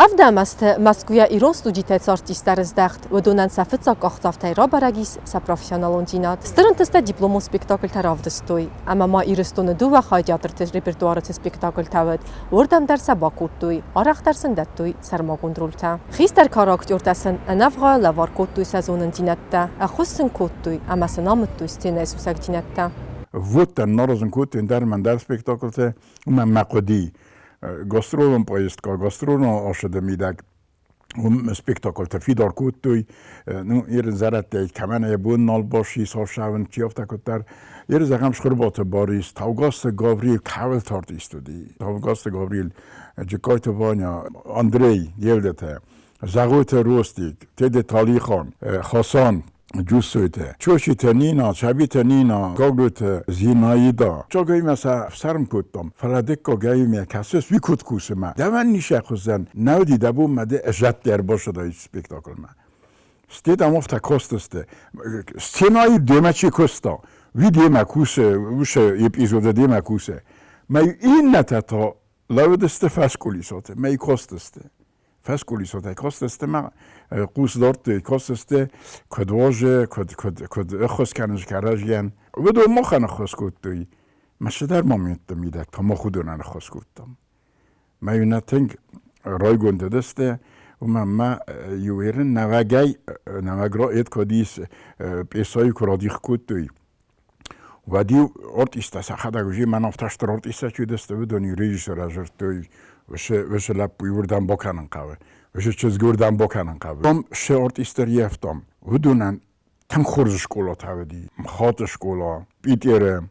Ӕвдӕм азты Мӕскуыйӕ ирон студитӕй цы артисттӕ ӕрыздӕхт, уыдонӕн сӕ фыццаг къахдзӕфтӕй рабӕрӕг ис сӕ профессионалондзинад. Стыр ӕнтыстӕ дипломон спектакльтӕ равдыстой, ӕмӕ ма Ирыстоны дыууӕ хай театрты репертуары цы спектакльтӕ уыд, уырдӕм дӕр сӕ бакодтой, арӕхдӕр сын дӕттой сӕрмагонд рольтӕ. Хистӕр кары актертӕ сын ӕнӕвгъау лӕвар кодтой сӕ зонындзинӕдтӕ, ӕххуыс сын кодтой ӕмӕ сын амыдтой сценӕйы сусӕгдзинӕдтӕ. Вот наразын кодтой ӕндӕр ӕмӕ спектакльтӕ, уымӕн мӕ хъуыди гастролон поездка, гастролон асыды мидӕг уым спектакльтӕ фидар кодтой. Ну, ирын зӕрӕдтӕй кӕмӕн йӕ бон нал баци сафсавын, чи афтӕ кодта. Ир зӕгъӕм Схуырбаты Борис, Таугазты Гаврил кӕуыл артист уыди. Таугазты Гаврил, Джыккайты Ваня, Андрей Елдетӕ, Зӕгъойты Ростик, Теде Талихан, Хасан, Джуссойтӕ, Чочитӕ Нина, Чабитӕ Нина, Гаглойтӕ Зинаида. Чагоимӕ сӕ ӕфсӕрм кодтам, фӕлӕ дыккагӕимӕ кӕсыс, уый куыд кусы мӕ. Дӕуӕн ницы хуызӕн нӕ уыди дӕ бон мӕ де зӕдтӕ ӕрбасадаид спектаклмӕ. Сте дам афтӕ кастысты. Сценӕйы демӕ чи куыста, уый демӕ кусы, уыцы эпизоды демӕ кусы. Мӕ иннӕтӕ та лӕууыдысты фӕскулисоты, мӕ кастысты. Фӕскулисотӕй кастысты мӕ хъус дардтой, кастысты, куыд уазы, куыд, куыд, куыд ӕххуыс кӕныс кӕрӕдзийӕн. Уыдон махӕн ӕххуыс кодтой. Мӕ цыдӕр моментты мидӕг та мах уыдонӕн ӕххуыс кодтам. Мӕ иунӕ тынг райгонд уыдысты, уымӕн мӕ иу ерын нӕуӕгӕй нӕуӕг раэд куыд ис, пъесӕйы куы радих кодтой, Уӕд-иу ортъистӕ сӕхӕдӕг уыди, мӕн афтӕ стыр ортъистӕ чи уыдысты, уыдон-иу режиссер ӕрзырдтой, уыцы лӕппуйы уырдӕм бакӕнын хъӕуы, уыцы чызгы уырдӕм бакӕнын хъӕуы. Уым цы ортъистӕ рййӕфтам, уыдонӕн тынг хорз скъолатӕ уыди. Мхаты скъола, Питеры,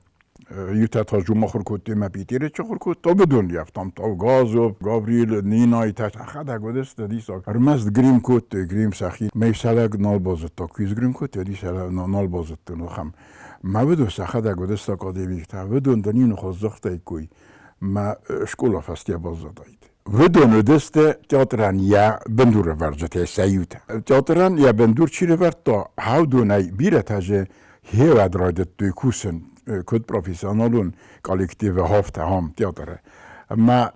иутӕ та жумахуыр кодтой мӕ Питеры чи ахуыр кодта, уыдон рййӕфтам. Тавгазов, Гаврил, Нинайтӕ сӕхӕдӕг уыдысты диссаг. Ӕрмӕст грим кодтой, грим сӕхи. Мӕ сӕлӕг нал базыдта, куы сгрим кодтой, уӕд сӕлӕг нал базыдтон ахӕм. Мӕ уыдон сӕхӕдӕг уыдысты академиктӕ, уыдон дӕр иу ныхас мӕ скъола фӕсте баззадаид. Уыдон уыдысты театрӕн йӕ бындурӕвӕрджытӕй сӕ иутӕ. Театрӕн йӕ бындур чи рывӕрдта, уыдонӕй бирӕтӕ же хевӕд райдыдтой кусын, куыд профессионалон коллективы афтӕ ам театры. Ӕмӕ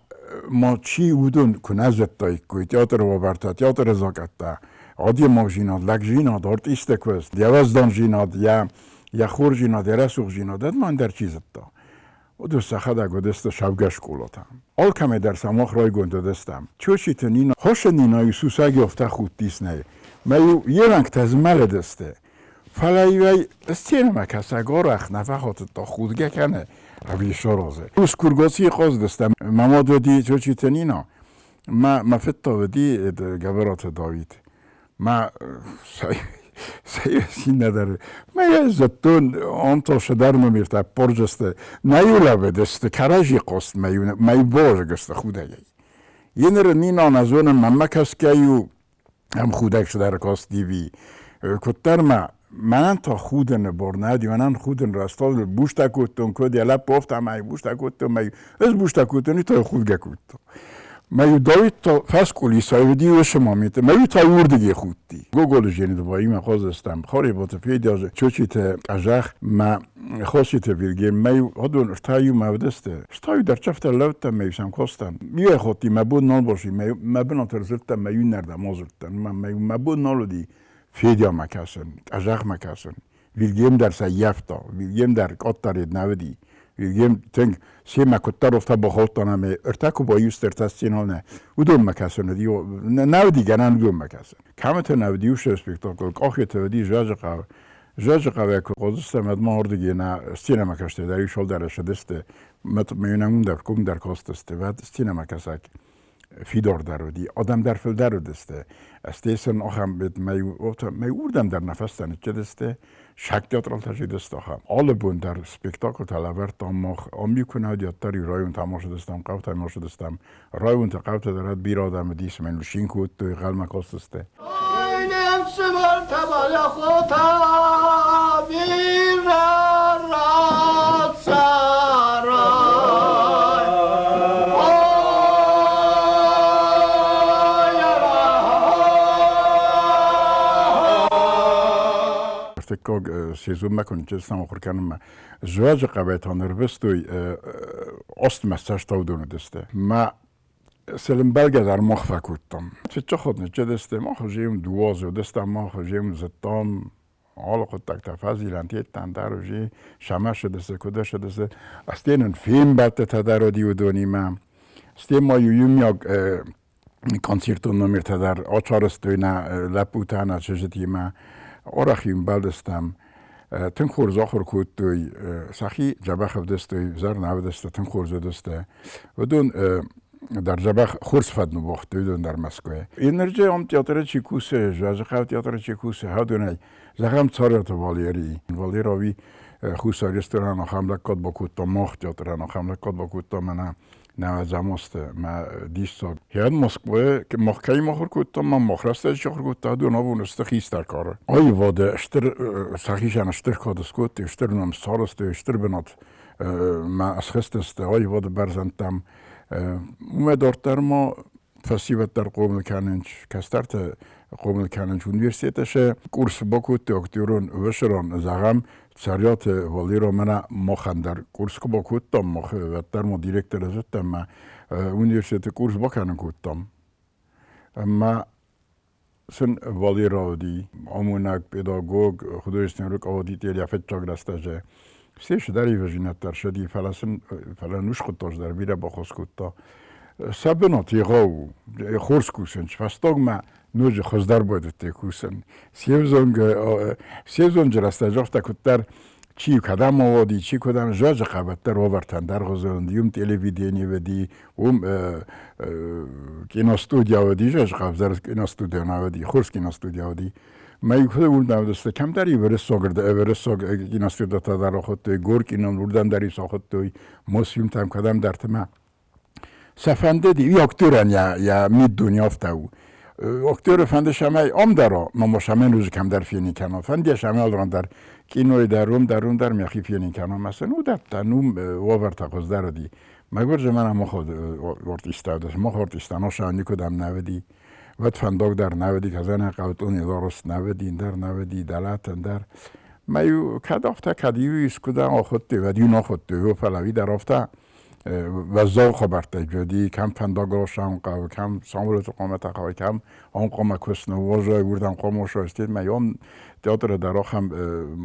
ма чи уыдон куы нӕ зыдтаиккой театры уавӕртӕ, театры закъӕттӕ, адӕймагдзинад, лӕгдзинад, артисты куыст, йӕ уӕздандзинад, йӕ хорздзинад, йӕ рӕсугъддзинад, ӕд ма ӕндӕр чи зыдта. Уыдон сӕхӕдӕг уыдысты сӕвгӕ скъолатӕ. Алкӕмӕй дӕр сӕ мах райгонд уыдыстӕм. Чочиты Нина, Хосы Нинайы сусӕг афтӕ худтис нӕ, мӕ-иу йе уӕнгтӕ змӕлыдысты. Фӕлӕ-иу ӕй сценӕмӕ кӕсӕг арӕх нӕ фӕхатыдта, худгӕ кӕны ӕви саразы. Ус-кургоцийы хъазыдыстӕм. Мӕ мад уыди Чочиты Нина, мӕ мӕ фыд та уыди Гӕбӕраты Давид. Мӕ цӕй дӕр мӕ йӕ зыдтон, он то цыдӕр номертӕ порджысты, нӕ-иу лӕууыдысты кӕрӕдзи хъост, мӕ-иу бозыг сты худӕгӕй. Еныр Нина нӕ зонын, мӕнмӕ кӕсгӕ-иу ӕм худӕг цыдӕр касти Куыддӕр мӕ мӕнӕн та худыны бор нӕ уыди, мӕнӕн худын рӕстӕг бустӕ кодтон, куыд йӕ лӕппу афтӕ ӕмӕ бустӕ кодтон, мӕ ӕз бустӕ кодтон, уый та худгӕ кодта. Мӕ Давид та фӕскулисӕй уыди уыцы моменты, мӕ та уырдыгӕй худти. Гоголы Женевӕимӕ хъазыстӕм, Харебаты Федяжы, Чочиты Къӕзах мӕ Хоситы Вильгельм, мӕ уыдон ӕртӕ иумӕ уыдысты. Стӕй дӕр цӕфтӕ лӕудтӕн мӕ сӕм кастӕн. Иӕ хотти мӕ бон нал баци, мӕ бынаты ӕрдзырдтӕн, мӕ иннӕрдӕм адзырдтӕн. Мӕ бон нал уыди Федямӕ кӕсын, Къӕзахмӕ кӕсын. Вильгельм дӕр сӕ ййӕфта, Вильгельм дӕр къаддӕр нӕ уыди. Вильгельм тынг семӕ куыддӕр афтӕ бахаудтан ӕмӕ ӕртӕ куы баиу сты ӕртӕ сценӕйыл нӕ, уыдонмӕ кӕсын уыди, нӕ уыди гӕнӕн уыдонмӕ кӕсын. Кӕмыты нӕ уыди уыцы спектакль, Къахеты уыди Зӕджыхъӕуы. Зӕджыхъӕуӕй куы хъуыдыстӕм, уӕд ма уырдыгӕй нӕ сценӕмӕ кастӕй дӕр иу сӕлдӕр ссыдысты, мӕ уым дӕр, ком дӕр кастысты, уӕд сценӕмӕ кӕсӕг фидардӕр уыди, адӕм дӕр фылдӕр уыдысты. Стӕй сын ахӕм мӕ уырдӕм дӕр нӕ фӕстӕ ныццыдысты, саг театралтӕ зыдысты ахӕм. Алы бон дӕр спектаклтӕ лӕвӕрдтам мах, ам-иу куы нӕ уыди, уӕддӕр-иу районты амасыдыстӕм, хъӕутӕм амасыдыстӕм. Районты хъӕутӕ дӕр ӕд бирӕ адӕм уыдис, мӕ цин кодтой, гъӕлмӕ кастысты. Не фсымӕртӕ мӕ хотӕ, бирӕ рацӕрай. Ӕртыккаг сезонмӕ куы ныццыдыстӕм ахуыр кӕнынмӕ, Зуаджы хъӕбӕй та нырвыстой остмӕ цӕстаудон уыдысты. Мӕ Сыл ӕмбӕлгӕ дӕр мах фӕкодтам. Фыццаг ныццыдысты, мах уже 2 азы уыдыстӕм, мах уже зыдтам алы хъуыддӕгтӕ фӕзилӕн тедтӕн дӕр уже сӕмӕ ссыдысты, куыд ссыдысты. Стӕй нын фембӕлдтытӕ дӕр уыди уыдонимӕ. Стӕй ма иу иумиаг концертон номертӕ дӕр ацарӕзтой нӕ лӕппутӕ, нӕ чызджытимӕ. Арӕх-иу ӕмбӕлдыстӕм. Тынг хорз ахуыр кодтой, сӕхи дзӕбӕх ӕвдыстой, ӕвзӕр нӕ ӕвдыстой, тынг хорз уыдысты. Уыдон дӕр дзӕбӕх хорз фӕд ныууагътой, уыдон дӕр Мӕскуыйы. Энерджи ам театры чи кусы, Зазыхъӕуы театры чи кусы, уыдонӕй, зӕгъӕм, Цӕраты Валери. Валера уый Хуссар Ирыстонӕн ахӕм лӕггад бакодта, мах театрӕн ахӕм лӕггад бакодта, мӕнӕ нӕуӕдзӕм азты мӕ диссаг. Хӕд Москвайы мах кӕй ахуыр кодтам, ма мах рӕстӕджы чи ахуыр кодта, уыдон абон сты хистӕр кары. Аивады стыр сӕхицӕн стыр кад скодтой, стыр ном сарӕзтой, стыр бынат ма схызтысты аивады бӕрзӕндтӕм. Уымӕй дарддӕр ма фӕсивӕд дӕр хъомыл кӕнынц, кӕстӕртӕ хъомыл кӕнынц университеты сӕ курс бакодтой актерон высырон, зӕгъӕм, Цӕриаты Валеро мӕнӕ махӕн дӕр курс куы бакодтам, мах уӕддӕр ма директоры зыдтам ӕмӕ университеты курс бакӕнын кодтам. Ӕмӕ сын Валера уыди амонӕг, педагог, художественный руководитель йӕ фыццаг рӕстӕджы. Все цыдӕр ивӕзинӕдтӕ ӕрцыди, фӕлӕ сын фӕлӕ ну скъуыдтоз дӕр бирӕ баххуыс кодта. Сӕ бынат егъау у, хорз кусынц. Фӕстагмӕ ноджы хуыздӕр байдыдтой кусын. Се взонджы рӕстӕджы афтӕ куыддӕр чи кӕдӕм ауади, чи куыдӕм зӕджы хъӕбӕттӕ ровӕртӕн дӕргъуызон, уым телевидение уыди, уым киностудия уыди, зӕджы хъӕбдзӕр киностудия нӕ уыди, хорз киностудия уыди. Мӕ куыд уырдӕм уыдысты, кӕмдӕр Эверессог, Эверессог киностудиятӕ дӕр ахуыдтой, Горький уырдӕм дӕр ис ахуыдтой, Мосфильмтӕм кӕдӕмдӕрты мӕ. Сӕ фӕндыди, уый актерӕн йӕ миддуне афтӕ у. Актеры фӕнды сӕмӕй ам дӕр, ма сӕмӕн уже кӕмдӕр фенин кӕнон. Фӕнды сӕмӕй алыран дӕр кинойы дӕр, уым дӕр, уым дӕр мӕхи фенин кӕнон. Мӕ сын уыдӕттӕ, ну, уавӕртӕ хуыздӕр уыди. Мӕгуыр замана мах артисттӕ уыдысты, мах артисттӕ носа никуыдӕм нӕ уыди. Уӕд фӕндаг дӕр нӕ уыди, Казанӕ хъӕутъони лорус нӕ уыди, ӕндӕр нӕ уыди, дӕлӕт ӕндӕр. Мӕ-иу кӕд афтӕ, кӕд-иу искуыдӕм ахуыдтой, уӕд-иу нӕ хуыдтой, фӕлӕ уый дӕр афтӕ уӕззау хабӕрттӕ уыди, кӕм фӕндагыл сӕм хъӕуы, кӕм самолеты хъуамӕ тӕхой, кӕм ам хъуамӕ куыст ныууадзой, уырдӕм хъуамӕ усой, стӕй ам театры дӕр ахӕм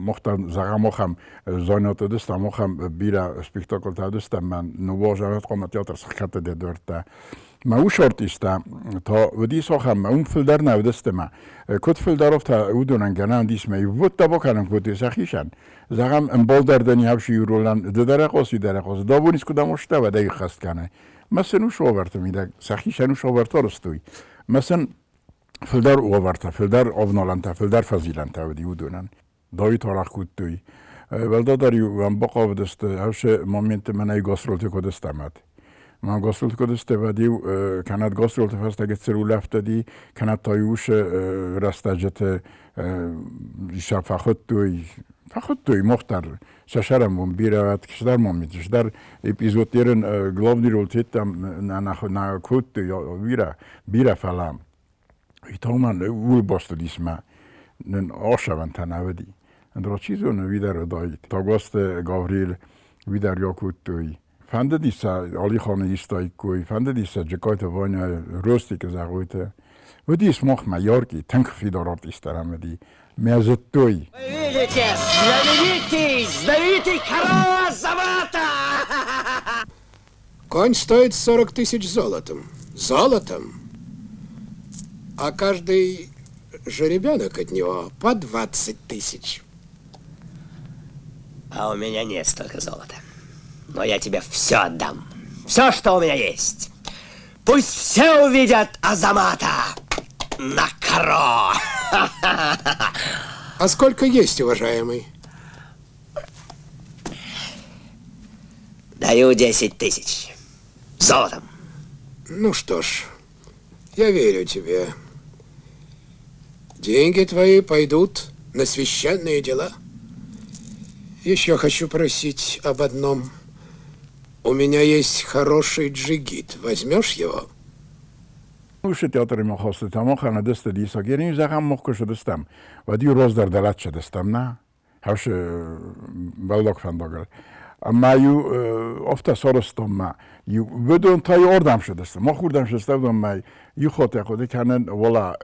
махтӕ зӕгъӕм ахӕм зонӕтӕ уыдыстӕм, ахӕм бирӕ спектаклтӕ уыдыстӕм, мӕ ныууадзӕм хъуамӕ театр сыхгӕдта дӕ дуӕрттӕ. Мӕ ус артисттӕ та уыдис ахӕм, мӕ уым фылдӕр нӕ уыдысты мӕ. Куыд фылдӕр, афтӕ уыдонӕн гӕнӕн уыдис мӕ иууылдӕр бакӕнын кодтой сӕхицӕн. Зӕгъӕм, ӕмбал дӕр дӕ не ӕфси ролӕн ды дӕр ахъоси дӕр ахъоси, дӕ бон искуыдӕм уызта, уӕд ӕй ӕххӕст кӕны. Мӕ сын ус уавӕрты мидӕг сӕхицӕн ус уавӕртӕ арӕзтой. Мӕ сын фылдӕр уавӕртӕ, фылдӕр авналӕнтӕ, фылдӕр фӕзилӕнтӕ уыди уыдонӕн. Давид арӕх кодтой. Уӕлдайдӕр-иу ӕм бахъавыдысты, ӕвсе моменты мӕнӕй гастролты куыд стӕмӕт. Мӕ гастролты куыд стӕвӕд-иу, кӕнӕ гастролты фӕстӕ гыццыл улӕфтыди, кӕнӕ та-иу усы рӕстӕджыты сӕ фӕхуыдтой, фӕхуыдтой мах дӕр сӕ сӕрӕнбон бирӕ кӕстӕр моменты, стӕр эпизодтерын главный роль тедтам нӕ кодтой бирӕ, бирӕ фӕлӕ Италман улбастыдис мӕ нын ӕхсӕвӕнтӕ нӕ уыди. Ӕндӕр чи зоны, уый дӕр уыдаид. Тагуасты Гаврил уый дӕр акодтой. Фӕндыдис сӕ Алиханы истаиккой, фӕндыдис сӕ Джыккайты Ваня, Ростикы Зӕгъойты. Уыдис махмӕ яркий, тынг фидар артисттӕ уыди. Мӕ зыдтой. Вы видите, знаменитый, знаменитый корова Замата! Конь стоит 40 000 золотом. Золотом? А каждый жеребенок от него по 20 000. А у меня нет столько золота. Но я тебе все отдам. Все, что у меня есть. Пусть все увидят Азамата на коро. А сколько есть, уважаемый? Даю 10 000. Золотом. Ну что ж, я верю тебе. Деньги твои пойдут на священные дела. Еще хочу просить об одном. У меня есть хороший джигит. Возьмешь его? Уыцы театры махостытӕ махӕн уыдысты диссаг. Ерин зӕгъӕм, мах куы цыдыстӕм, уӕд-иу раздӕр дӕлӕт цыдыстӕм, нӕ? Хӕсы бӕллаг фӕндагыл. Ӕмӕ-иу афтӕ сарӕзтам мӕ иу уыдон та-иу ардӕм цыдысты. Мах уырдӕм цыдыстӕм, уыдонмӕ иу хатт ахъуыды кӕнын, уӕлӕ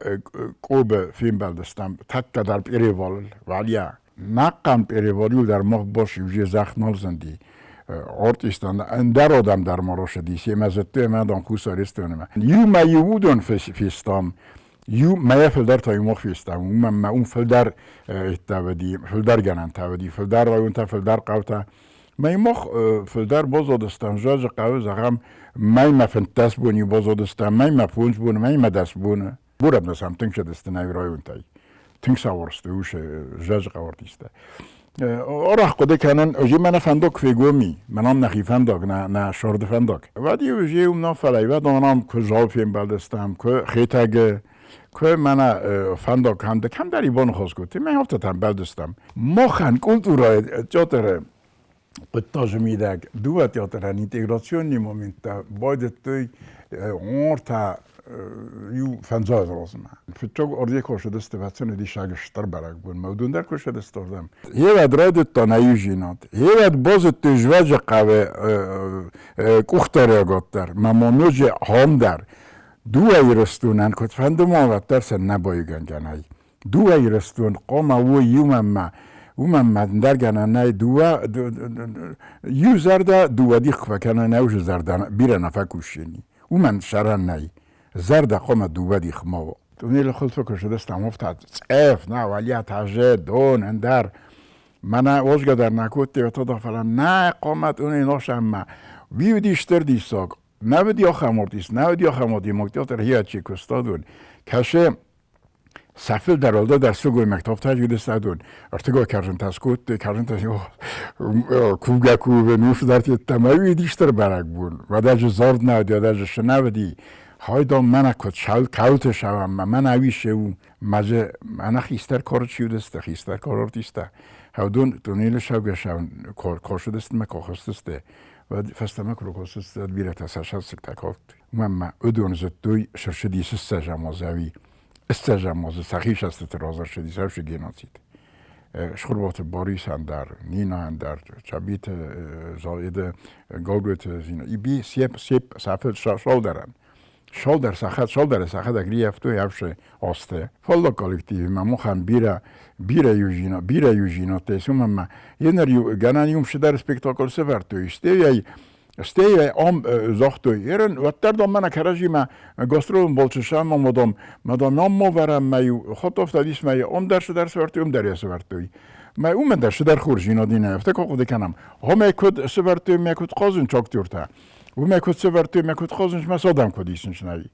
Къобы фембӕлдыстӕм тӕккӕ дӕр Пъеревалыл, Валия. Нӕхъӕн Пъеревал-иу дӕр мах бас иу же зӕхх нал зынди. Артисттӕн ӕндӕр адӕм дӕр ма рацыди, семӕ зыдтой ӕмӕ адӕм Хуссар Ирыстонмӕ. Иумӕ иу уыдон фестӕм, иу мӕйӕ фылдӕр та иу мах фестӕм, уымӕн мӕ уым фылдӕр уыди, фылдӕр гӕнӕнтӕ уыди, фылдӕр районтӕ, фылдӕр хъӕутӕ. Мӕй мах фылдӕр базадыстӕм Зазы хъӕуы, зӕгъӕм, мӕймӕ 15 бони базадыстӕм, мӕймӕ фондз боны, мӕймӕ 10 боны. Бурӕбна сӕм тынг цыдысты нӕ районтӕй. Тынг сӕ уарзтой уыцы Зазы хъӕуы артисттӕ. Арӕх хъуыды кӕнын, ӕз мӕнӕ фӕндаг куы фегом и, мӕнӕн нӕхи фӕндаг, нӕ сӕрды фӕндаг. Уӕд-иу ӕз уым нӕ фӕлӕ уӕд ам куы зал фембӕлдыстӕм, куы Хетӕгы, куы мӕнӕ фӕндаг кӕмдӕр, кӕмдӕр ибоны хос кодтой, мӕ афтӕ ӕмбӕлдыстӕм. Махӕн культурӕйы театры хъуыддаджы мидӕг дыууӕ театрӕн интеграционный моменттӕ байдыдтой ӕртӕ иу фӕндзай размӕ. Фыццаг ордей куы ссыдысты, ӕвӕццӕн диссаг стыр бӕрӕгбонмӕ, уыдон дӕр куы ссыдысты ардӕм. Гъевӕд райдыдта нӕ иузинад. Гъевӕд базыдтой Звӕджы хъӕуы къухдариуӕгад дӕр, мӕ ма ноджы хом дӕр. Дыууӕ Ирыстонӕн куыдфӕнды ма уӕддӕр сӕ нӕ баиугӕнгӕ нӕй. Дыууӕ Ирыстон хъуамӕ уой иумӕ ма уымӕн ма ӕндӕр гӕнӕн нӕй дыууӕ иу зӕрдӕ дыууӕ дих куы фӕкӕна нӕ уыцы зӕрдӕ бирӕ нӕ фӕкусдзӕни. Уымӕн сӕрӕн нӕй. Зӕрдӕ хъуамӕ дыууӕ дих ма уа. Тунелы хуылфы куы сыдыстӕм, уым та цъӕф, нӕ уӕлиа та дон, ӕндӕр. Мӕнӕ озгӕ дӕр нӕ кодтой, фӕлӕ нӕ хъуамӕ тунелы носӕнмӕ. Уый уыди стыр диссаг. Нӕ уыди ахӕм артист, нӕ уыди ахӕм адӕймаг, театр хиачи куыстадон. Кӕсы, сӕ фылдӕр уӕлдайдӕр сылгоймӕгтӕ афтӕ уыдысты ӕртыгой кӕрзынтӕ скодтой, кӕрзынтӕ кувгӕ-кувын, уый фылдӕр федтам. Ӕви уыди стыр бӕрӕгбон. Уӕдӕ дзы зард нӕ уыди, уӕдӕ дзы цы нӕ уыди. Хайдон мӕнӕ куыд кӕуылты сӕвӕм, мӕнӕ уый цы у. Мӕ дзы мӕнӕ хистӕр кор чи уыдысты, хистӕр кор артисттӕ. Уыдон туннелы сӕугӕ сӕуын косыдысты мӕ кохыстысты. Уӕд фӕстӕмӕ куы ракосысты, уӕд бирӕтӕ сӕ сӕрсыгтӕ калдтой. Уымӕн ма уыдон зыдтой, сырсыди ссӕдзӕм аз ӕви ссӕдзӕм азы сӕхи сӕстыты раз ӕрцыди сӕрсы геноцид. Схуырбаты Борисӕн дӕр, Нинайӕн дӕр, Чабиты Заиды, Галгойты Зина, иби сеп сеп сӕфыл саударӕн. Саудар сахат, саудары сӕхӕдӕг рийӕфтой ӕфсы азты. Фаллаг коллективимӕ махӕн бирӕ бирӕ иузина, бирӕ иузинӕдтӕ ис, уымӕн ма еныр иу гӕнӕн иум цыдӕр спектакль сӕвӕрдтой, стӕй Стӕй ам загътой, ерын, уӕддӕр дам мӕнӕ кӕрӕдзимӕ гастролон балцы сӕмӕ мадам, мадам ам ма вӕрӕм, мӕ иу хатт ис мӕ ам дӕр цыдӕр сӕвӕрдтой, уым дӕр йӕ сӕвӕрдтой. Мӕ уымӕн дӕр цыдӕр хорздзинад и нӕ, афтӕ куы хъуыды кӕнӕм. Гъомӕ куыд сӕвӕрдтой, мӕ куыд хъазынц актертӕ, уымӕ куыд сӕвӕрдтой, мӕ куыд хъазынц, мӕ садӕм куыд исынц нӕй.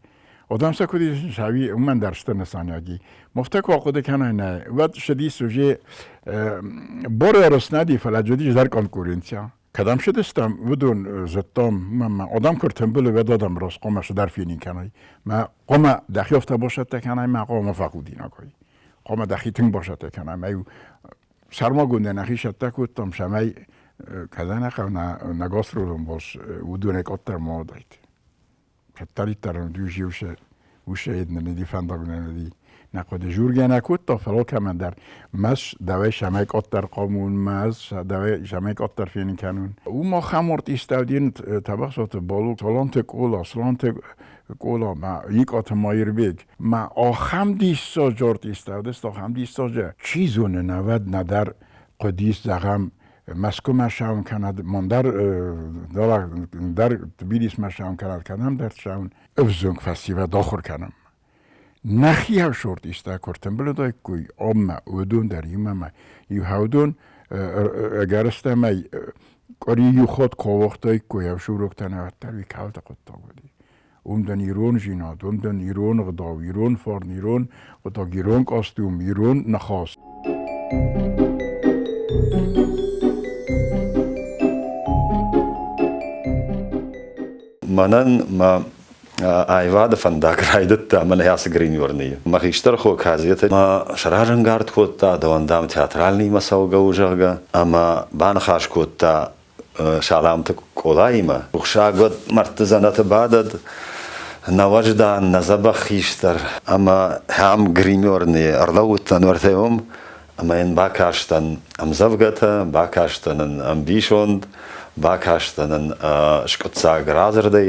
Одам сӕ куыд исынц, ӕви уымӕн дӕр стыр нысаниуӕг и. Муфтӕ куы ахъуыды кӕнай нӕ, уӕд сыдис уже борӕрыс нӕ фӕлӕ уыдис дӕр конкуренция. Кӕдӕм цыдыстӕм, уыдон зыдтам, мӕ адӕм куы ртымбыл, уӕд адӕм раз хъуамӕ цыдӕр фенин кӕной. Мӕ хъуамӕ дӕхи афтӕ басӕттӕ кӕнай, мӕ хъуамӕ фӕхудинаг уай. Хъуамӕ дӕхи тынг басӕттӕ кӕнай. Мӕ иу сӕрмагондӕй нӕхи сӕттӕ кодтам, цӕмӕй кӕдӕнӕ нӕ гастролон балц уыдонӕй къаддӕр ма уыдаид. Кӕддӕриддӕр ӕвдюжи усе нӕ фӕндаг нӕ нӕ хъуыды жургӕ нӕ кодта, фӕлӕ кӕмӕндӕр мӕс давай самай къаддӕр хъомун, мӕс давай самай къаддӕр фенын кӕнун. Уым ахӕм артисттӕ уыди Тӕбӕхсӕуты Балу, Саламты Къола, Сланты Къола, мӕ Икъаты Маирбег. Мӕ ахӕм диссаджы артисттӕ уыдысты, ахӕм диссаджы. Чи зоны, нӕвӕд нӕдӕр хъуыдис, зӕгъӕм, Мӕскуымӕ ссӕуын кӕнӕд, мӕндӕр дӕр Тбилисмӕ ссӕуын кӕнӕд, кӕдӕмдӕр ссӕуын. Ӕвзонг фӕсивӕд ахуыр кӕнӕм. Нӕхи ӕфсурд иста куы ӕртымбыл уыдаиккой оммӕ, уыдон дӕр иумӕ иу хӕудон ӕгӕрыстӕмӕй къуыри иу хатт куы ауагътаиккой ӕфсурогтӕн, уӕддӕр уый кӕуылты хъуыддаг уыди. Уым дӕн ирон зинад, уым дӕн ирон ӕгъдау, ирон фарн, ирон хъуыддаг, ирон костюм, ирон ныхас. Мӕнӕн мӕ аивады фӕндаг райдыдта мӕнӕ ацы гримерныйы. Мӕ хистӕр хо Казеты мӕ сразӕнгард кодта, дӕуӕн, дам, театральныймӕ цӕугӕ у, зӕгъгӕ, ӕмӕ баныхас кодта Саламты Къолаимӕ. Рухсаг уӕд мӕрдты дзӕнӕты бадӕд, нӕ уӕздан, нӕ дзӕбӕх хистӕр. Ӕмӕ ахӕм гримерныйы ӕрлӕууыдтӕн уӕртӕ уым. Ӕмӕ йын бакастӕн ӕмдзӕвгӕтӕ, бакастӕн ын ӕмбисонд, бакастӕн ын скъуыддзаг радзырдӕй.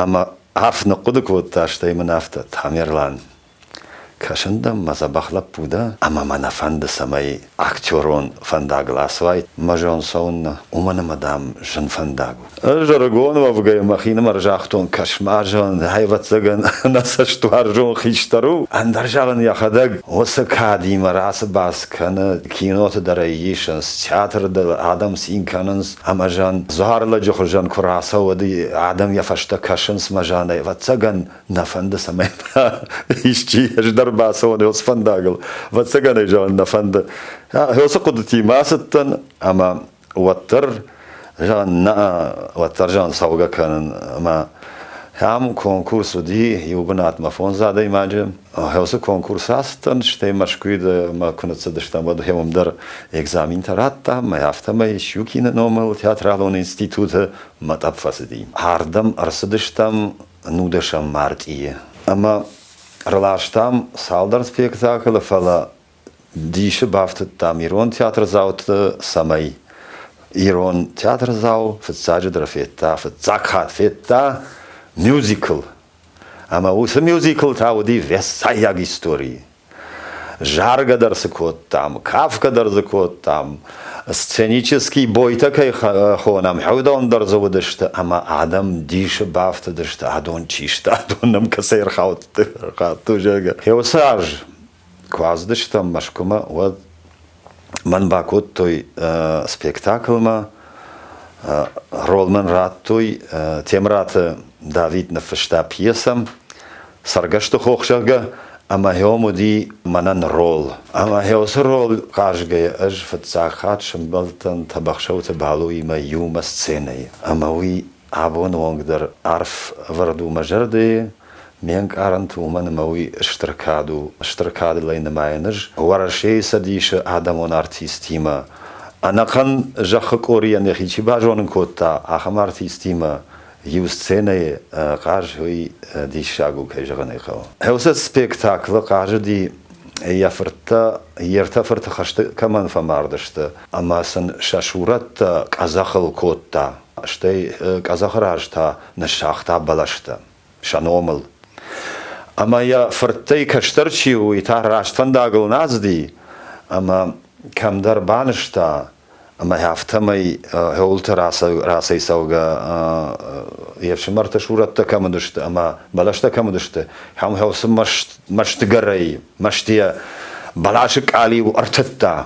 Ӕмӕ арф ныхъхъуыды кодта, стӕй мын афтӕ, Тамерлан, Кӕсын дӕм, мӕ дзӕбӕх лӕппу дӕ, ӕмӕ мӕ нӕ фӕнды, цӕмӕй актерон фӕндагыл ацӕуай. Мӕ зон цӕуыннӕ, уымӕн ӕмӕ, дам, зын фӕндаг у. Ӕз ӕрыгон уӕвгӕйӕ мӕхинымӕр загътон, кӕс-ма, зон, ӕвӕццӕгӕн, нӕ цӕстуарзон хистӕр у. Ӕндӕр зӕгъын йӕхӕдӕг уыцы кадимӕ рацы-бац кӕны, киноты дӕр ӕй исынц, театры дӕр адӕм цин кӕнынц, ӕмӕ зӕн дзуарлӕджы хуызӕн куы рацӕуы, уӕд адӕм йӕ фӕстӕ кӕсынц мӕ зӕн, ӕвӕццӕгӕн, нӕ фӕнды, цӕмӕй исчи ӕз дӕр бацӕуон уыцы фӕндагыл. Ӕвӕццӕгӕн ӕй зӕгъын нӕ фӕнды. Уыцы хъуыдытимӕ ацыдтӕн ӕмӕ уӕддӕр зӕгъын нӕ, уӕддӕр зӕгъын цӕугӕ кӕнын ӕмӕ ам конкурс уыди иу бынатмӕ фондз адӕймаджы. Уыцы конкурс ацыдтӕн, стӕй Мӕскуыйы мӕ куы ныццыдыстӕм, уӕд уым дӕр экзаментӕ радтам, ӕмӕ афтӕмӕй Щукины номыл театралон институты мӕ тъӕпп фӕцыди. Ардӕм ӕрцыдыстӕм нудӕсӕм мартъийы. Ӕмӕ ӕрластам цалдӕр спектаклы, фӕлӕ дисы бафтыдтам ирон театрдзауты, цӕмӕй ирон театрдзау фыццаджыдӕр федта, фыццаг хатт федта мюзикл. Ӕмӕ уыцы мюзикл та уыди вессайаг историйы. Заргӕ дӕр цы кодтам, кафгӕ дӕр дзы кодтам, сценический бойтӕ кӕй хонӕм, уыдон дӕр дзы уыдысты, ӕмӕ адӕм дисы бафтыдысты, адон чи сты, адон нӕм кӕцӕй ӕрхаудтой, зӕгъгӕ. Уыцы аз куы ацыдыстӕм Мӕскуымӕ, уӕд мӕн бакодтой спектаклмӕ, роль мын радтой. Темыраты Давид ныффыста пьесӕ Цӕргӕсты хох, зӕгъгӕ, ӕмӕ уым уыди мӕнӕн роль. Ӕмӕ уыцы роль хъазгӕйӕ ӕз фыццаг хатт сӕмбӕлдтӕн Тӕбӕхсӕуты Балуимӕ иумӕ сценӕйы. Ӕмӕ уый абоны онг дӕр арф ӕвӕрд у мӕ зӕрдӕйы, ме нкъарӕнты, уымӕн ӕмӕ уый стыр кад у, стыр кадыл ӕй нымайын ӕз. Уӕрӕсейы Цӕдисы адӕмон артистимӕ, ӕнӕхъӕн зӕххы къорийӕн йӕхи чи базонын кодта, ахӕм артистимӕ иу сценӕйы хъаз, уый диссаг у, кӕй зӕгъын ӕй хъӕуы. Уыцы спектаклы хъазыди йӕ фырттӕ, йе ртӕ фырты хӕсты кӕмӕн фӕмардысты, ӕмӕ сын сӕ сурӕттӕ къӕдзӕхыл кодта, стӕй къӕдзӕхы раз та ныссагъта бӕлӕстӕ сӕ номыл. Ӕмӕ йӕ фырттӕй кӕстӕр чи у, уый та раст фӕндагыл нӕ ацыди, ӕмӕ кӕмдӕр банызта, ӕмӕ афтӕмӕй хӕуылты рацӕйцӕугӕ йе фсымӕрты сурӕттӕ кӕм уыдысты ӕмӕ бӕлӕстӕ кӕм уыдысты, ахӕм хӕлцы мӕстыгӕрӕй, мӕстыйӕ бӕласы къалиу ӕртыдта.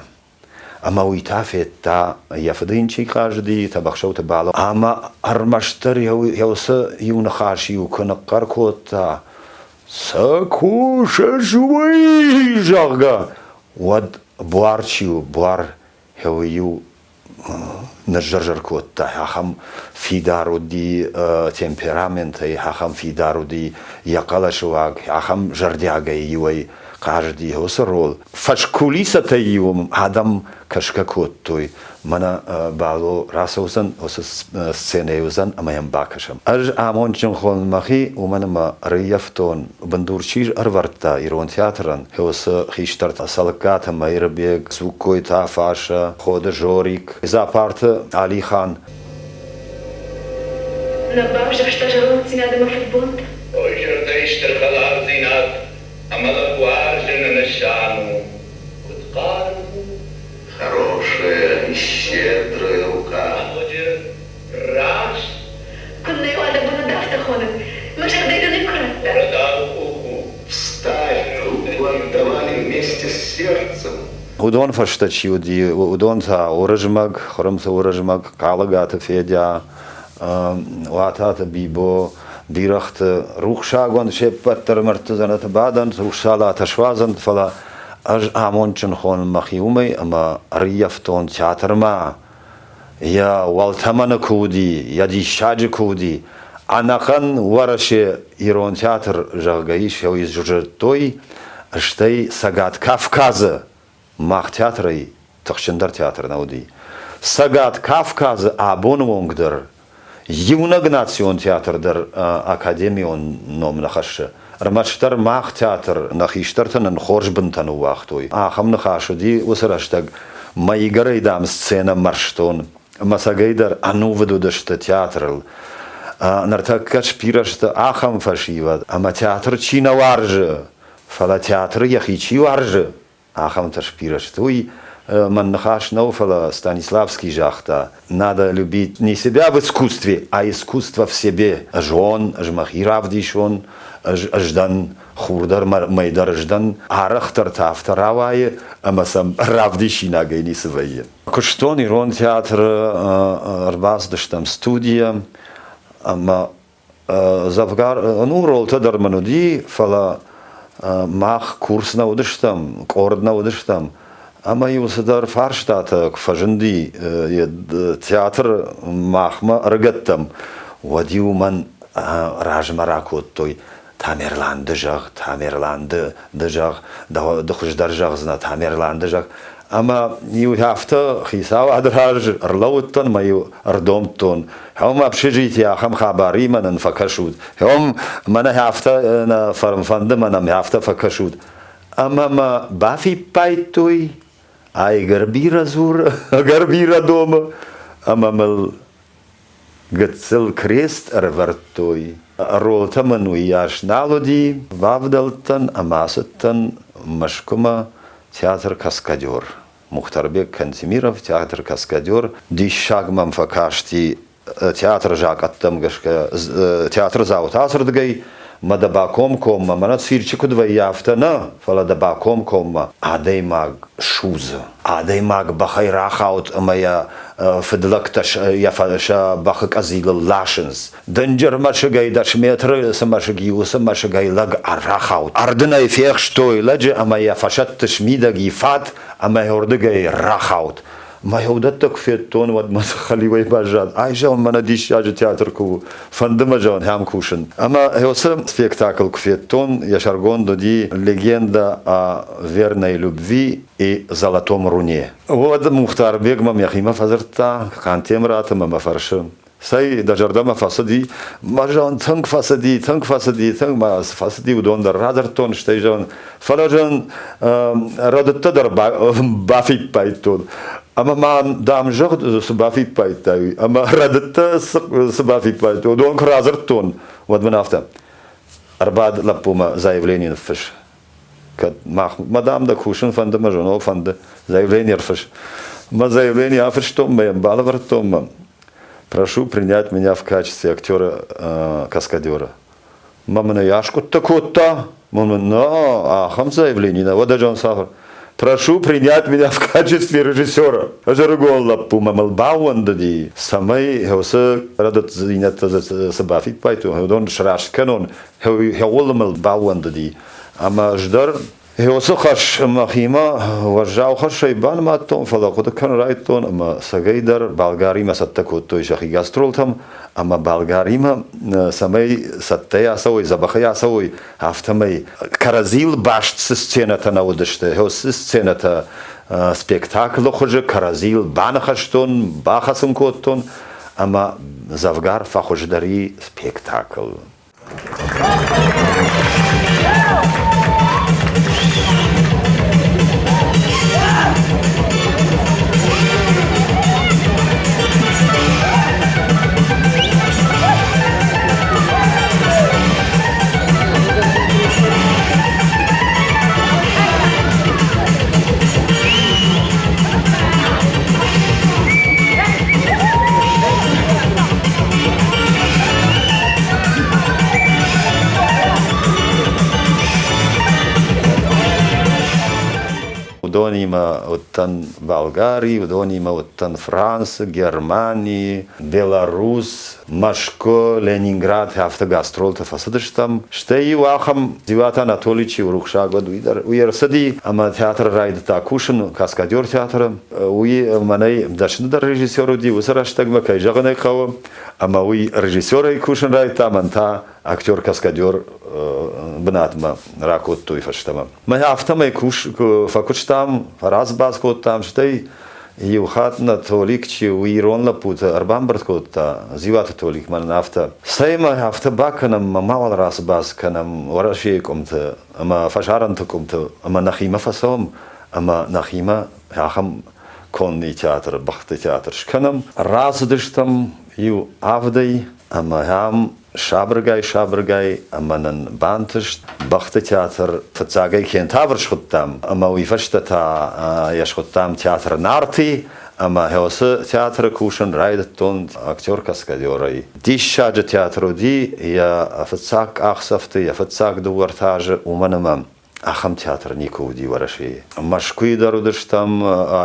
Ӕмӕ уый та федта, йӕ фыды йын чи хъазыди, Тӕбӕхсӕуты Бало. Ӕмӕ ӕрмӕстдӕр йӕ уыцы иу ныхас-иу куы ныхъхъӕр кодта, цы кусыс уый, зӕгъгӕ, уӕд буар чи у, буар иу ныззыр-зыр кодта, ахӕм фидар уыди темпераментӕй, ахӕм фидар уыди йӕ хъӕлӕсы уаг, ахӕм зӕрдиагӕй иуӕй хъазыди уыцы роль. Фӕскулисӕтӕй-иу адӕм кӕсгӕ кодтой, мӕнӕ Бало рацӕудзӕн, уыцы сценӕйы уыдзӕн ӕмӕ йӕм бакӕсӕм. Ӕз амондджын хонын мӕхи, уымӕн ӕмӕ ӕрыййӕфтон, бындур чи ӕрывӕрдта ирон театрӕн, уыцы хистӕртӕ Цӕлыккаты Мӕирбег, Цуккойты Афаша, Ходы Жорик, Дзапарты Алихан. Нӕ бавзӕрста зӕронддзинад ӕмӕ фыдбонтӕ. Ой, зӕрдӕйы стыр хӕлардзинад ӕмӕ лӕгуарзыны нысан у, куыд хъарм у. Хорошая и щедрая рука. Раст. Куыннӕ уӕдӕ быны афтӕ хонын, мӕ зӕрдӕ дын ӕй куы радта. Встать руку отдавали вместе с сердцем. Уыдон фӕстӕ чи уыди, уыдон та Уырызмӕг, Хуырымты Уырызмӕг, Хъалыгаты Федя, Уататы Бибо, бирӕгъты рухсагон се ппӕт дӕр мӕрдты дзӕнӕты бадӕнт, рухсалатӕ суадзӕнт, фӕлӕ ӕз амондджын хонын мӕхи уымӕй, ӕмӕ ӕрыййӕфтон театрмӕ йӕ уӕлтӕмӕны куы уыди, йӕ диссаджы куы уыди, ӕнӕхъӕн Уӕрӕсе ирон театр, зӕгъгӕ, ис, уый зыдтой, стӕй Цӕгат Кавказы мах театрӕй тыхджындӕр театр нӕ уыди. Цӕгат Кавказы абоны онг дӕр иунӕг национ театр дӕр академион ном нӕ хӕссы. Ӕрмӕстдӕр мах театр, нӕ хистӕртӕ нын хорз бынтӕ ныууагътой. Ахӕм ныхас уыди уыцы рӕстӕг. Мӕ игӕрӕй, дам, сценӕ мӕрзтон. Ӕмӕ цӕгӕйдӕр ӕнувыд уыдысты театрыл. Ныртӕккӕ сбирӕ сты ахӕм фӕсивӕд, ӕмӕ театр чи нӕ уарзы, фӕлӕ театры йӕхи чи уарзы, ахӕмтӕ сбирӕ сты. Уый мӕн ныхас нӕу, фӕлӕ Станиславский загъта, надо любить не себя в искусстве, а искусство в себе. Ӕз уон, ӕз мӕхи равдисон, ӕз ӕз дӕн, хур дӕр мӕй дӕр ӕз дӕн. Арӕхдӕр та афтӕ рауайы, ӕмӕ сӕм равдисинагӕй ницы вӕййы. Куыстон ирон театры, ӕрбацыдыстӕм студийӕ ӕмӕ дзӕвгар, ну, ролтӕ дӕр мын уыди, фӕлӕ мах курс нӕ уыдыстӕм, къорд нӕ уыдыстӕм. Ӕмӕ-иу цыдӕр фарстатӕ куы фӕзынди театр махмӕ ӕрыгӕттӕм, уӕд-иу мӕн размӕ ракодтой. Тамерлан, ды зӕгъ, Тамерлан, ды, ды зӕгъ, ды хуыздӕр зӕгъдзынӕ, Тамерлан, ды зӕгъ. Ӕмӕ-иу афтӕ хицауады раз ӕрлӕууыдтӕн мӕ-иу ӕрдомдтон, Хӕм общежитие ахӕм хабаримӕ нын фӕкӕсут, хӕм мӕнӕ афтӕ нӕ фӕнды, мӕнӕ афтӕ фӕкӕсут. Ӕмӕ мӕ бафиппайдтой, ай ӕгӕр бирӕ дзуры, ӕгӕр бирӕ домы, ӕмӕ мыл гыццыл крест ӕрӕвӕрдтой. Ролтӕ мын уыйас нал уыди, бавдӕлдтӕн ӕмӕ ацыдтӕн Мӕскуымӕ театр «Каскадер». Мухтарбег Кантемиров, театр «Каскадер». Диссаг мӕм фӕкасти театры закъӕттӕм гӕсгӕ театрдзауты ацырдыгӕй мӕ дӕ бакомкоммӕ, мӕнӕ цирчы куыд вӕййы, афтӕ нӕ, фӕлӕ дӕ бакомкоммӕ адӕймаг судзы. Адӕймаг бӕхӕй рахауд ӕмӕ йӕ фыдлӕгтӕ йӕ сӕ бӕхы къӕдзилыл ласынц. Дынджыр мӕсыгӕй 10 метры цы мӕсыг и, уыцы мӕсыгӕй лӕг рахауд. Ӕрдынӕй фехстой лӕджы ӕмӕ йӕ фӕсӕтты смидӕг и фат ӕмӕ уырдыгӕй рахауд. Мӕ уыдӕттӕ куы федтон, уӕд мӕ хӕлиуӕй баззад. Ай, зӕгъын, мӕнӕ диссаджы театр куы у, фӕнды мӕ, зӕгъын, ӕм кусын. Ӕмӕ уыцы спектакль куы федтон, йӕ сӕргонд уыди «Легенда о верной любви и золотом руне». Уӕд Мухтарбег мӕм йӕхимӕ фӕдзырдта, Хъантемыраты мӕ мӕ фӕрсы. Цӕй, дӕ зӕрдӕмӕ фӕцыди? Мӕ зӕгъын, тынг фӕцыди, тынг фӕцыди, тынг мӕ цы фӕцыди, уыдон дӕр радзырдтон, стӕй зӕгъын, фӕлӕ зӕгъын, рӕдыдтӕ дӕр бафиппайдтон. Ӕмӕ ма, дам, зӕгъ, цы бафиппайдтай, ӕмӕ рӕдыдтӕ цы бафиппайдтай, уыдон куы радзырдтон, уӕд мын афтӕ, ӕрбад лӕппумӕ заявление ныффысс. Кӕд мах, мадам дӕ кусын фӕнды, мӕ зоно фӕнды, заявление ӕрфысс. Мӕ заявление афыстон, мӕ йӕм балӕвӕрдтон мӕ. Прошу принять меня в качестве актера каскадера. Мӕ мын ӕй аскъуыдтӕ кодта. Мын на, ахӕм заявление нӕ, уӕдӕ Джон Сахар. Прошу принять меня в качестве режиссера. Ӕз ӕрыгон лӕппу мӕ мыл баууӕндыди, цӕмӕй уыцы рӕдыддзинӕдтӕ цы бафиппайдтон, уыдон сраст кӕнон, хӕуыл мыл баууӕндыди. Ӕмӕ ӕз дӕр уыцы хӕс мӕхимӕ уӕззау хӕсӕй банымадтон, фӕлӕ хъуыды кӕнын райдыдтон ӕмӕ цӕгӕйдӕр Болгаримӕ цӕттӕ кодтой сӕхи гастролтӕм ӕмӕ Болгаримӕ цӕмӕй цӕттӕй ацӕуой, дзӕбӕхӕй ацӕуой, афтӕмӕй кӕрӕдзийыл баст цы сценӕтӕ нӕ уыдысты, уыцы сценӕтӕ спектаклы хуызы кӕрӕдзийыл баныхӕстон, бахӕцын кодтон ӕмӕ дзӕвгар фӕхуыздӕр и спектакль. Уыдонимӕ уыдтӕн Болгари, уыдонимӕ уыдтӕн Францы, Германийы, Белорус, Мӕскуы, Ленинград, афтӕ гастролты фӕцыдыстӕм. Стӕй-иу ахӕм Дзиуаты Анатоли чи у рухсаг, уӕд уый дӕр уый ӕрцыди ӕмӕ театры райдыдта кусын, каскадер театры. Уый мӕнӕй дӕсныдӕр режиссер уыди уыцы рӕстӕгмӕ, кӕй зӕгъын ӕй хъӕуы. Ӕмӕ уый режиссерӕй кусын райдыдта, мӕн та актер-каскадер бынатмӕ ракодтой фӕстӕмӕ. Мӕ афтӕмӕй фӕкуыстам, фӕразбаз кодтам, стӕй Иу хатт нӕ Толик, чи у ирон лӕппуты ӕрбамбырд кодта, Дзиуаты Толик мӕнӕн афтӕ, Цӕй-ма, афтӕ бакӕнӕм ӕмӕ мауал рацыбӕц кӕнӕм Уӕрӕсейы къуымты ӕмӕ фӕсарӕнты къуымты ӕмӕ нӕхимӕ фӕцӕуӕм ӕмӕ нӕхимӕ ахӕм конный театр, бӕхты театр скӕнӕм. Рацыдыстӕм иу авдӕй ӕмӕ ам сабыргай-сабыргай ӕмӕ нын бантыст бӕхты театр фыццагӕй Кентавр схуыдтам ӕмӕ уый фӕстӕ та йӕ схуыдтам театр Нарты ӕмӕ уыцы театры кусын райдыдтон актер-каскадерӕй. Диссаджы театр уыди йӕ фыццаг къахдзӕфты, йӕ фыццаг дыууӕ ӕртӕ азы, уымӕн ӕмӕ ахӕм театр никуы уыди Уӕрӕсейы. Мӕскуыйы дӕр уыдыстӕм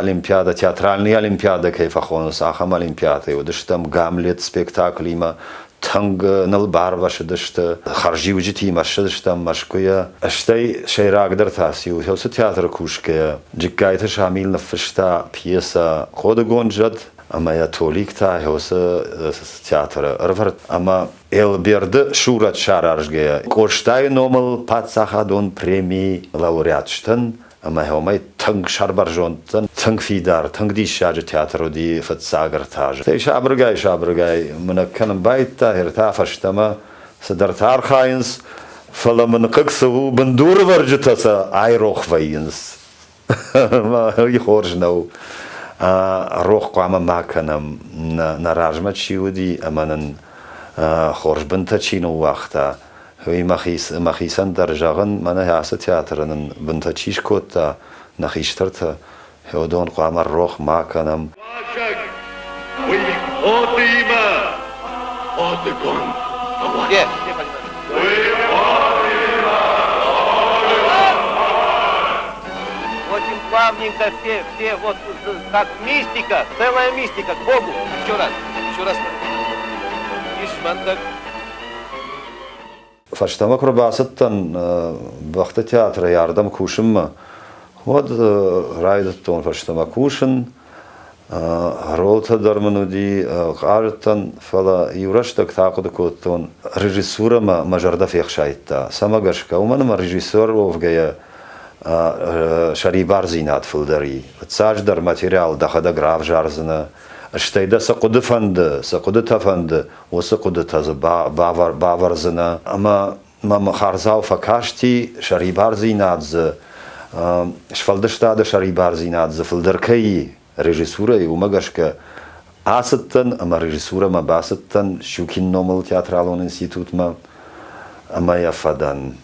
Олимпиадӕ, театральный Олимпиадӕ кӕй фӕхонынц, ахӕм Олимпиадӕйы уыдыстӕм Гамлет спектаклимӕ, тынг ныл барвӕсыдысты, хӕрзиуджытимӕ ссыдыстӕм Мӕскуыйӕ. Стӕй сӕйрагдӕр та циу, уыцы театры кусгӕйӕ Джыккайты Шамил ныффыста пьесӕ «Хъодыгонд зӕд» ӕмӕ йӕ Толик та уыцы театры ӕрвӕрд ӕмӕ Елберды сурӕт саразгӕйӕ, Къостайы номыл паддзахадон премийы лауреат сдӕн ӕмӕ уымӕй тынг сӕрбӕрзонд дӕн. Тынг фидар, тынг диссаджы театр уыди фыццаг ӕртӕ азы. Стӕй сабыргай-сабыргай мынӕг кӕнын байдыдта, ӕртӕ фӕстӕмӕ цыдӕртӕ архайынц, фӕлӕ мын хъыг цы у, бындурывӕрджытӕ сӕ айрох вӕййынц. Уый хорз нӕу. Рох хъуамӕ ма кӕнӕм, нӕ размӕ чи уыди ӕмӕ нын хорз бынтӕ чи ныууагъта, уый мӕхицӕн дӕр зӕгъын, мӕнӕ ацы театры нын бынтӕ чи скодта, нӕ хистӕртӕ, уыдон хъуамӕ рох ма кӕнӕм. Уазӕг, уый хъодыимӕ хъодыгонд фӕуӕд. Уый хъодыимӕ хъодыгонд Очень плавненько все, все, вот как мистика, целая мистика, к Богу. Еще раз, еще раз. Ишмандак. Фӕстӕмӕ куы рбацыдтӕн бӕхты театрӕй ардӕм кусынмӕ, уӕд райдыдтон фӕстӕмӕ кусын. Ролтӕ дӕр мын уыди, хъазыдтӕн, фӕлӕ иу рӕстӕг та ахъуыды кодтон, режиссурӕмӕ мӕ зӕрдӕ фехсайдта. Цӕмӕ гӕсгӕ? Уымӕн ӕмӕ режиссер уӕвгӕйӕ сӕрибардзинад фылдӕр и. Фыццаджыдӕр материал дӕхӕдӕг равзардзынӕ, стӕй дӕ цы хъуыды фӕнды, цы хъуыдытӕ фӕнды, уыцы хъуыдытӕ дзы бавӕрдзынӕ ӕмӕ мӕм хардзау фӕкасти, сӕрибардзинад дзы, сфӕлдыстады сӕрибардзинад дзы фылдӕр кӕй и режиссурӕйы, уымӕ гӕсгӕ ацыдтӕн ӕмӕ режиссурӕмӕ бацыдтӕн Щукин номыл театралон институтмӕ ӕмӕ йӕ фӕдӕн.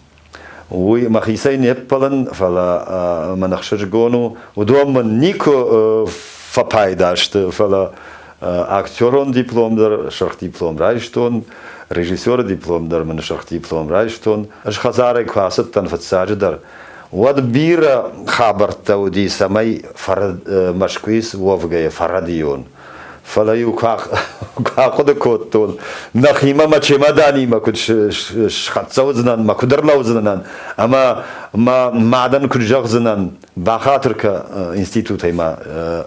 Уый мӕхицӕй не ппӕлын, фӕлӕ мӕн ӕхсызгон у. Уыдон мын никуы фӕпайда сты, фӕлӕ актерон диплом дӕр сырх диплом райстон, режиссеры диплом дӕр мын сырх диплом райстон. Ӕз хӕдзарӕй куы ацыдтӕн фыццаджыдӕр, уӕд бирӕ хабӕрттӕ уыди, цӕмӕй Мӕскуыйы уӕвгӕйӕ фӕрӕдийон. Фӕлӕ-иу куы ахъуыды кодтон, нӕхимӕ мӕ чемоданимӕ куыд схӕццӕ уыдзынӕн, мӕ куыд ӕрлӕудзынӕн ӕмӕ мӕ мадӕн куыд зӕгъдзынӕн, бахатыр кӕ, институтӕй мӕ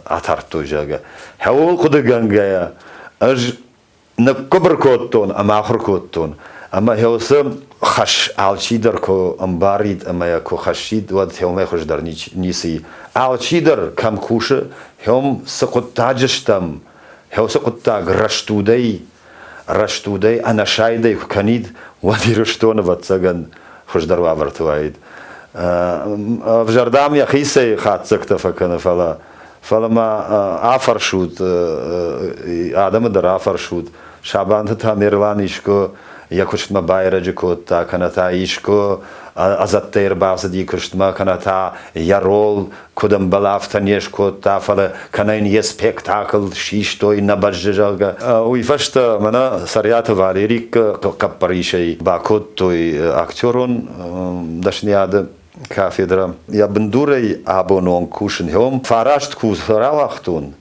атардтой, зӕгъгӕ. Хӕуыл хъуыдыгӕнгӕйӕ ӕз ныггуыбыр кодтон ӕмӕ ахуыр кодтон. Ӕмӕ уыцы хӕс алчидӕр куы ӕмбарид ӕмӕ йӕ куы хӕссид, уӕд уымӕй хуыздӕр ницы и. Алчидӕр кӕм кусы, уым цы хъуыддаджы стӕм, уыцы хъуыддаг рӕстудӕй, рӕстудӕй, ӕнӕсайдӕй куы кӕнид, уӕд Ирыстон, ӕвӕццӕгӕн, хуыздӕр уавӕрты уаид. Ӕвзӕр дам йӕхицӕй хатдзӕгтӕ фӕкӕны, фӕлӕ Фӕлӕ ма афӕрсут, адӕмы дӕр афӕрсут, Сабанты Тамерлан искуы йӕ куыстмӕ байрӕджы кодта, кӕнӕ та искуы ӕдзӕттӕй ӕрбацыди куыстмӕ, кӕнӕ та йӕ рол куыд ӕмбӕлы, афтӕ не скодта, фӕлӕ кӕнӕ йын йе спектакль систой, нӕ бӕззы, зӕгъгӕ. Уый фӕстӕ мӕнӕ Цӕриаты Валерикы хъӕппӕрисӕй бакодтой актерон дӕсныйады кафедрӕ. Йӕ бындурӕй абоны онг кусын хъом фараст курсы рауагътон,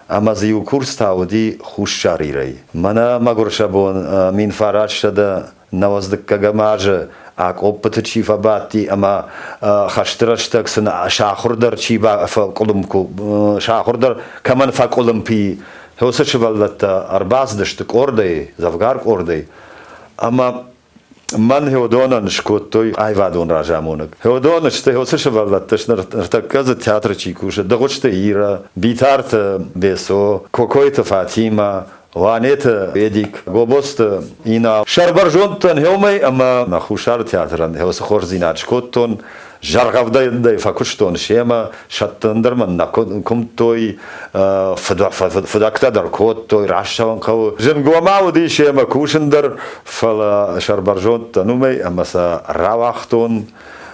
ӕмӕ дзы иу курс та уыди Хуссар Ирӕй. Мӕнӕ мӕгуыр сӕ бон 1990 азы акъоппыты чи фӕбадти ӕмӕ хӕсты рӕстӕг сын сӕ ахуыр дӕр чи фӕкъуылымпы, сӕ ахуыр дӕр кӕмӕн фӕкъуылымпы и, уыцы сывӕллӕттӕ ӕрбацыдысты къордӕй, дзӕвгар къордӕй. Ӕмӕ. Мӕн Хеодонӕн скодтой аивадон разамонӕг. Хеодон сты уыцы сывӕллӕттӕ, ныртӕккӕ дзы театры чи кусы, Дыгъуызты Ира, Битарты Бесо, Кокойты Фатимӕ, Уанеты Эдик, Гобозты Инал. Сӕрбӕрзонд дӕн хеумӕй ӕмӕ мӕ Хуссары театрӕн хеуцы хорздзинад скодтон, зӕргъӕвдӕй фӕкуыстон семӕ, сӕттын дӕр мӕн нӕ куымдтой, фыдӕгтӕ дӕр кодтой, растцӕуӕн хъӕуы. Зынгомау уыди семӕ кусын дӕр, фӕлӕ сӕрбӕрзонд дӕн уымӕй ӕмӕ сӕ рауагътон,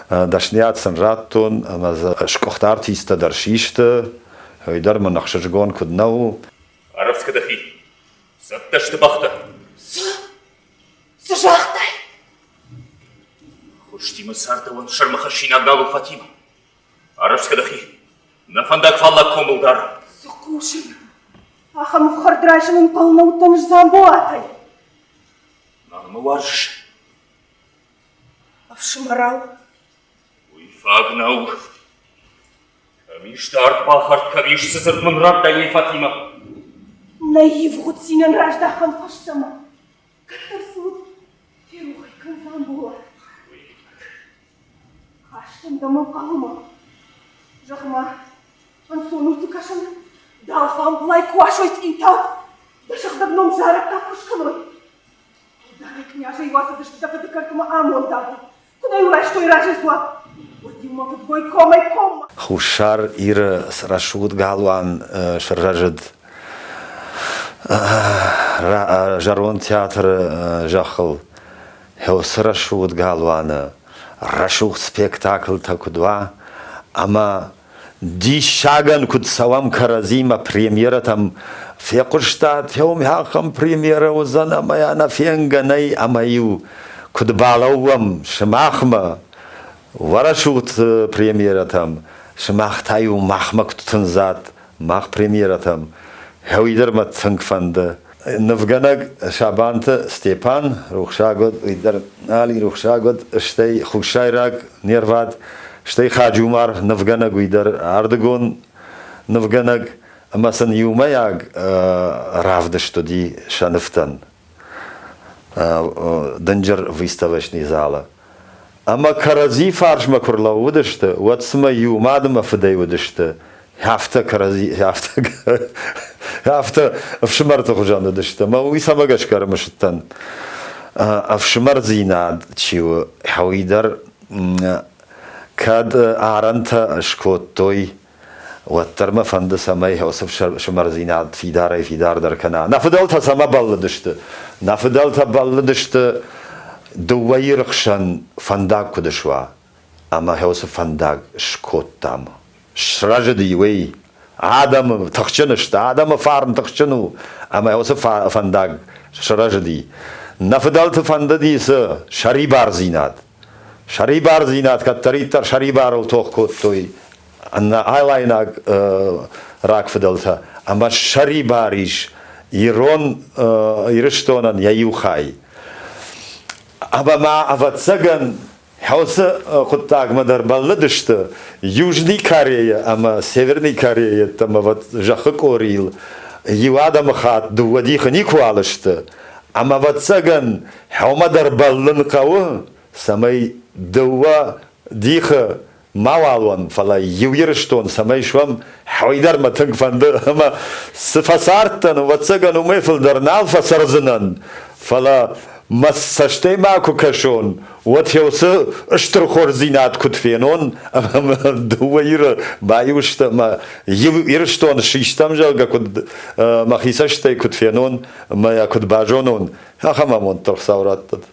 дӕсныйад сын радтон ӕмӕ дзы скъуыхт артисттӕ дӕр систы. Уый дӕр мын ӕхсызгон куыд нӕ у. Арӕвдз дӕхи. Цӕттӕ сты бӕхтӕ. Цы? Цы загътай? Хуыстимӕ цардӕуӕн сӕрмӕ хӕссинаг нал у Фатимӕ. Арӕвдз дӕхи. Нӕ фӕндаг фаллаг комыл дары. Цы хъусын? Ахӕм ӕфхӕрд райсын ӕнхъӕл нӕ уыдтӕн ӕз Дзамболатӕй. Нал мӕ уарзыс? Ӕфсымӕрау. Уый фаг нӕу. Кӕм ис дард бахӕрд, кӕм ис, цы дзырд мын радтай уый Фатимӕ? Нӕ ивгъуыд цинӕн раздахӕм фӕстӕмӕ. Кӕддӕр цы уыд, ферох ӕй кӕн Дзамболат. Хастӕн дӕм ӕнхъӕлмӕ. Зӕгъ-ма, ӕнцон у цы кӕсын? Дӕ алфамблай куы асой цъиутау, дӕ сыгъдӕг ном зарӕг та куы скӕной. Ӕлдарӕй кънязӕй уасыдысты дӕ фыды кӕртмӕ амондагыл. Куы нӕ-иу райстой разы дзуапп, уӕд-иу мӕ фыдгой комӕй коммӕ. Хуссар Иры рӕсугъд галуан сырӕзыд зӕронд театры зӕххыл. Уыцы рӕсугъд галуаны рӕсугъд спектаклтӕ куыд уа ӕмӕ диссагӕн куыд цӕуӕм кӕрӕдзимӕ премьерӕтӕм фехъуыстат, уым ахӕм премьерӕ уыдзӕн ӕмӕ йӕ нӕ фенгӕ нӕй ӕмӕ-иу куыд балӕууӕм сымахмӕ, уӕ рӕсугъд премьерӕтӕм, сымах та-иу махмӕ куыд тындзат, мах премьерӕтӕм, уый дӕр мӕ тынг фӕнды. Нывгӕнӕг Сабанты Степан рухсаг уыд, уый дӕр Али рухсаг уыд, стӕй хуссайраг не рвад, стӕй Хаджумар нывгӕнӕг, уый дӕр ардыгон нывгӕнӕг, ӕмӕ сын иумӕйаг равдыст уыди сӕ нывтӕн дынджыр выставочный залы. Ӕмӕ кӕрӕдзи фарсмӕ куы рлӕууыдысты, уӕд цымӕ иу мад ӕмӕ фыдӕй уыдысты, афтӕ кӕрӕдзи, афтӕ, афтӕ ӕфсымӕрты хуызӕн уыдысты. Ӕмӕ уый цӕмӕ гӕсгӕ ӕрымысыдтӕн? Ӕфсымӕрдзинад чи у, уый дӕр кӕд арӕнтӕ скодтой, уӕддӕр мӕ фӕнды, цӕмӕй уыцы фсымӕрдзинад фидарӕй-фидардӕр кӕна. Нӕ фыдӕлтӕ цӕмӕ бӕллыдысты? Нӕ фыдӕлтӕ бӕллыдысты дыууӕ Иры хсӕн фӕндаг куыд суа, ӕмӕ уыцы фӕндаг скодтам. Срӕзыди уый. Адӕмы тыхджын сты, адӕмы фарн тыхджын у, ӕмӕ уыцы фӕндаг сырӕзыди. Нӕ фыдӕлты фӕндыди цы сӕрибардзинад. Сӕрибардзинад кӕддӕриддӕр сӕрибарыл тох кодтой алайнаг рагфыдӕлтӕ ӕмӕ ссӕрибар ис ирон Ирыстонӕн йӕ иу хай. Ӕмӕ ма, ӕвӕццӕгӕн, уыцы хъуыддагмӕ дӕр бӕллыдысты Южный Корея ӕмӕ Северный Корея йеддӕмӕ зӕххы къорийыл иу адӕмыхатт дыууӕ дихы никуал сты. Ӕмӕ, ӕвӕццӕгӕн, хъӕумӕ дӕр бӕллын хъӕуы, цӕмӕй дыууӕ дихы мауал уӕм, фӕлӕ иу Ирыстон цӕмӕй суӕм, уый дӕр мӕ тынг фӕнды ӕмӕ цы фӕцардтӕн, ӕвӕццӕгӕн, уымӕй фылдӕр нал фӕцӕрдзынӕн, фӕлӕ мӕ цӕстӕй ма куы кӕсон, уӕд уыцы стыр хорздзинад куыд фенон, ӕмӕ дыууӕ Иры баиу сты ӕмӕ иу Ирыстон систӕм, зӕгъгӕ, куыд мӕхи цӕстӕй куыд фенон ӕмӕ йӕ куыд базонон, ахӕм амонд дӕр Хуыцау раттӕд.